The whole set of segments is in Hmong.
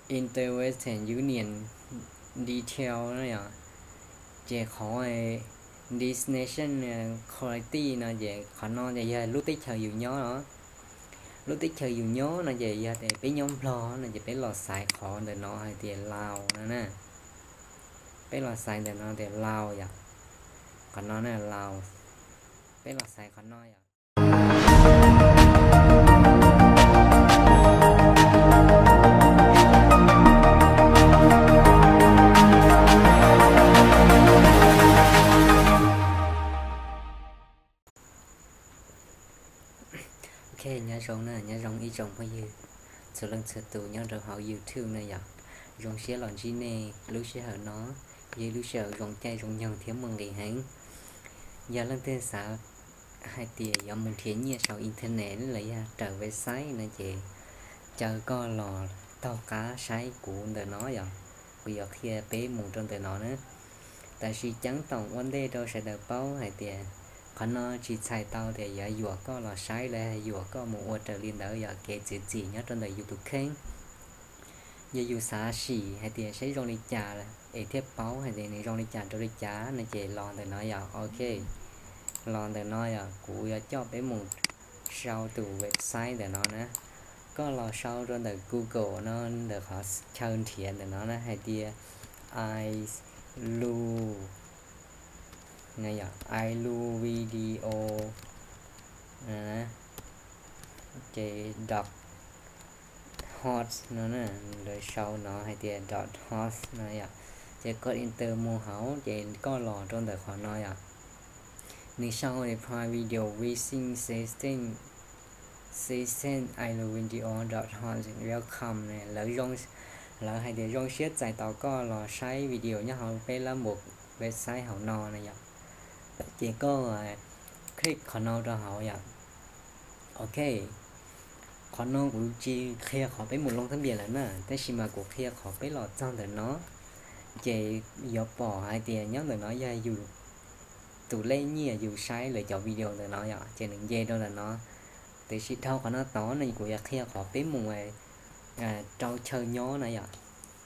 Inter Western Union detail na yom, ces qhov destination quality no ces qhov no ces yog lub teb chaws yus nyob os. Lub teb chaws yus nyob no ces yog tias peb nyob Nplog no ces peb los xaiv qhov ntawm no hais tias Laos no na. Peb los xaiv ntawm no tias Laos yom. Qhov no na Laos. Peb los xaiv qhov no yom. Ok, nyob zoo na, nyob zoo ib tsoom phooj ywg txhua leej txhua tus nyob rau hauv YouTube na yom. Zoo siab los ntsib nej lub sij hawm no, yog lub sij hawm zoo caij zoo nyoog thiab muaj nqis heev. Yog leej twg xav hais tias yuav mus nrhiav nyiaj saum internet los yog raws website no ces caw koj los taug qab saib kuv ntawm no yom. Kuv yuav qhia peb mus rau ntawm no na. Tab sis ceeb toom ua ntej rau sawv daws paub hais tias qhov no tsis txhais tau tias yuav yuam koj los saib los yuam koj mus ua raws li ntawd yom, kev txiav txim nyob rau ntawm yus tus kheej. Yog yus xav sim hais tias saib zoo li cas es thiaj paub hais tias nws zoo li cas rau li cas no ces los ntawm no yom. Ok, los ntawm no yom, kuv yuav coj peb mus sau tus website ntawm no na. Koj los sau rau ntawm Google no, ntawm qhov chaw nrhiav ntawm no na hais tias iLu, iLu video, ces dot hot no na, lawv sau no hais tias dot hot no yom. Ces koj enter mus hauv ces koj los rau ntawm qhov no yom. Nws sau tias private video within sixteen, sixteen iLu video dot hot welcome ne. Lawv zoo, lawv hais tias zoo siab txais tos koj los saib video nyob hauv peb lab npus website hauv no na yom. Ces koj click qhov no rau hauv yom. Ok, qhov no kuv tsis qhia qhov peb mus loo thab npias lawm na, tab sis mas kuv qhia qhov peb los txog ntawm no. Ces yuav pom hais tias nyob ntawm no yog yus tus lej nyiaj yus saib lawv cov video ntawm no yom, ces nws nce rau ntawm no. Tiam sis dhau qhov no tod no kuv yuav qhia qhov peb mus rau chaw nyob na yom.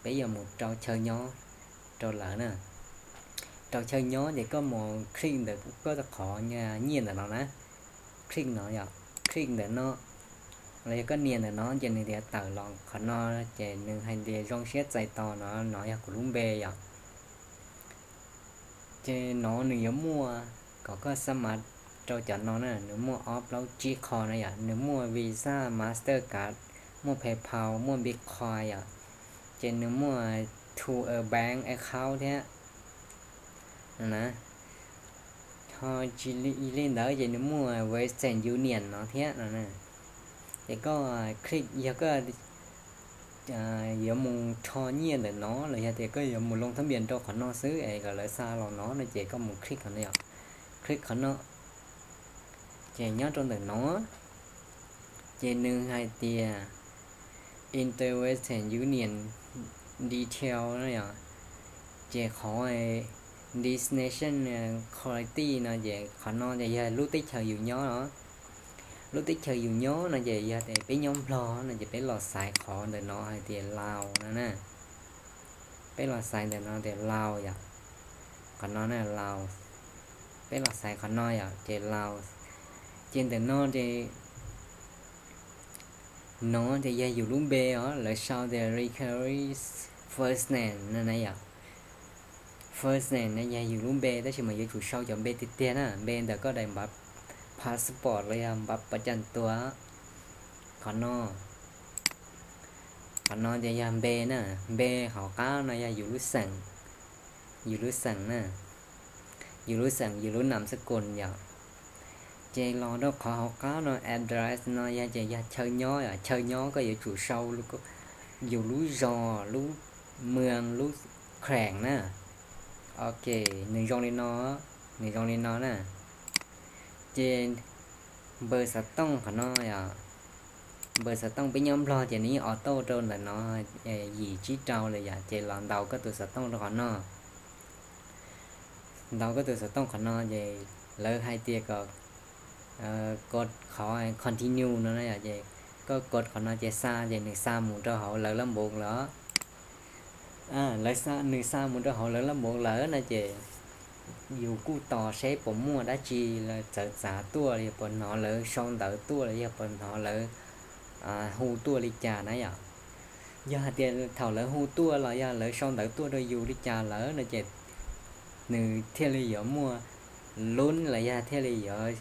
Peb yuav mus rau chaw nyob rau lawv na. Rau chaw nyob ces koj mus click ntawm koj qhov nyiaj ntawm no na. Click no yom, click ntawm no, los yog koj nias ntawm no ces nws tias tawm los qhov no, ces nws hais tias zoo siab txais tos no, no yog kuv lub npe yom. Ces no nws yuav muaj, kom koj xab mav rau cov no na, nws muaj ob plaub tsib qho na yom, nws muaj Visa, Mastercard, muaj PayPal, muaj Bitcoin yom, ces nws muaj to a bank account thiab na. Ho tsis li ntawd ces nws muaj Western Union no thiab no. Ces koj click, yog koj yuav mus rho nyiaj ntawm no los yog tias koj yuav mus loo thab npias rau qhov no xwb es kom lawv xa los no no ces koj mus click qhov no yom. Click qhov no, ces nyob rau ntawm no ces nws hais tias Inter Western Union detail no yom, ces qhov destination quality no ces qhov no ces yog lub teb chaws yus nyob os. Lub teb chaws yus nyob no ces yog tias peb nyob Nplog no ces peb los xaiv qhov ntawm no hais tias Laos no na. Peb los xaiv ntawm no tias Laos yom. Qhov no na Laos. Peb los xaiv qhov no yom, ces Laos. Ces ntawm no ces no ces yog yus lub npe os, lawv sau tias Ricari first name no na yom. First name no yog yus lub npe, tab sis mas yuav tsum sau cov npe tiag tiag na, npe ntawm koj daim npav passport los yog npav pas cam tuas. Qhov no, qhov no ces yog npe na, npe hauv qab no yog yus lub xeem, yus lub xeem na, yus lub xeem, yus lub nam xab kus yom. Ces los rau qhov hauv qab no address no yog ces yog chaw nyob yom, chaw nyob koj yuav tsum sau yus lub zos, lub mws, lub kheem na. Ok, nws zoo li no, nws zoo li no na. Ces npawb xov tooj qhov no yom, npawb xov tooj peb nyob Nplog ces nws yeej auto rau ntawm no yim tsib rau lawm yom, ces los ntaus koj tus xov tooj rau qhov no. Ntaus koj tus xov tooj qhov no ces lawv hais tias kom kod qhov continue no na yom, ces koj kod qhov no ces xa ces nws xa mus rau hauv lawv lab npus lawm. lawv xa, nws xa mus rau hauv lawv laj mov lawm no ces yus kuj tos seb puas muaj dab tsi txawv txav tuaj los yog puas hnov lawv sau ntawv tuaj los yog puas hnov lawv hu tuaj li cas na yom. Yog hais tias thaum lawv hu tuaj los yog lawv sau ntawv tuaj rau yus li cas lawm no ces nws thiaj li yuav muaj lub los yog thiaj li yuav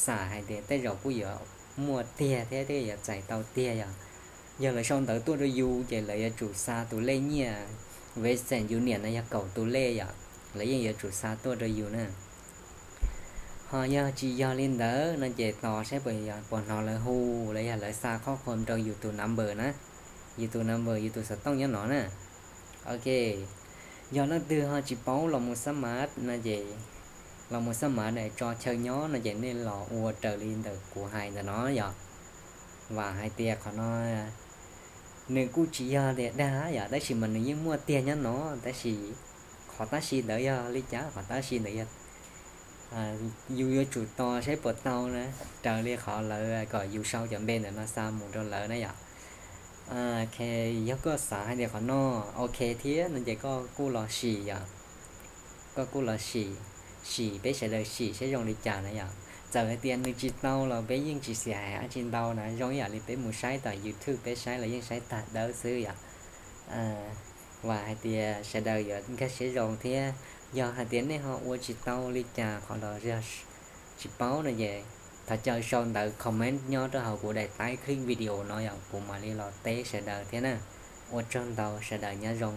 xam hais tias tej zaum kuj yuav muaj tiag thiab thiaj yuav txais tau tiag yom. Yog lawv sau ntawv tuaj rau yus ces lawv yuav tsum xa tus lej nyiaj Western Union no yog kaum tus lej yom, lawv yeej yuav tsum xa tuaj rau yus na. Ho yog tsis yog li ntawd no ces tos saib puas hnov lawv hu los yog lawv xa qhob qhua rau yus tus number na, yus tus number yus tus xov tooj nyob no na. Ok, yog leej twg ho tsis paub los mus xab mav no ces los mus xab mav tso chaw nyob no ces nej los ua raws li ntawm kuv hais ntawm no yom. Vam hais tias qhov no nws kuj tsis yog tias dag yom, tab sis mas nws yeej muaj tiag nyob no, tab sis qhov tab sis ntawd yog li cas, qhov tab sis ntawd yog yus yuav tsum tos saib puas tau na, raws li qhov lawv kom yus sau cov npe ntawm no xa mus rau lawv na yom. Yog koj xav hais tias qhov no ok thiab no ces koj kuj los sim yom, koj kuj los sim, sim peb sawv daws sim saib zoo li cas na yom. Txawm hais tias nws tsis tau los peb yeej tsis xiam hais dab tsi ntau na, zoo ib yam li peb mus saib tom YouTube peb saib los yeej saib tag dawb xwb yom. Vam hais tias sawv daws yuav nkag siab zoo thiab. Yog hais tias nej ho ua tsis tau li cas qhov los yog tsis paub no ces thov caw sau ntawv comment nyob rau hauv kuv daim taib clip video no yom, kuv mam li los teb sawv daws thiab na. Ua tsaug ntau, sawv daws nyob zoo.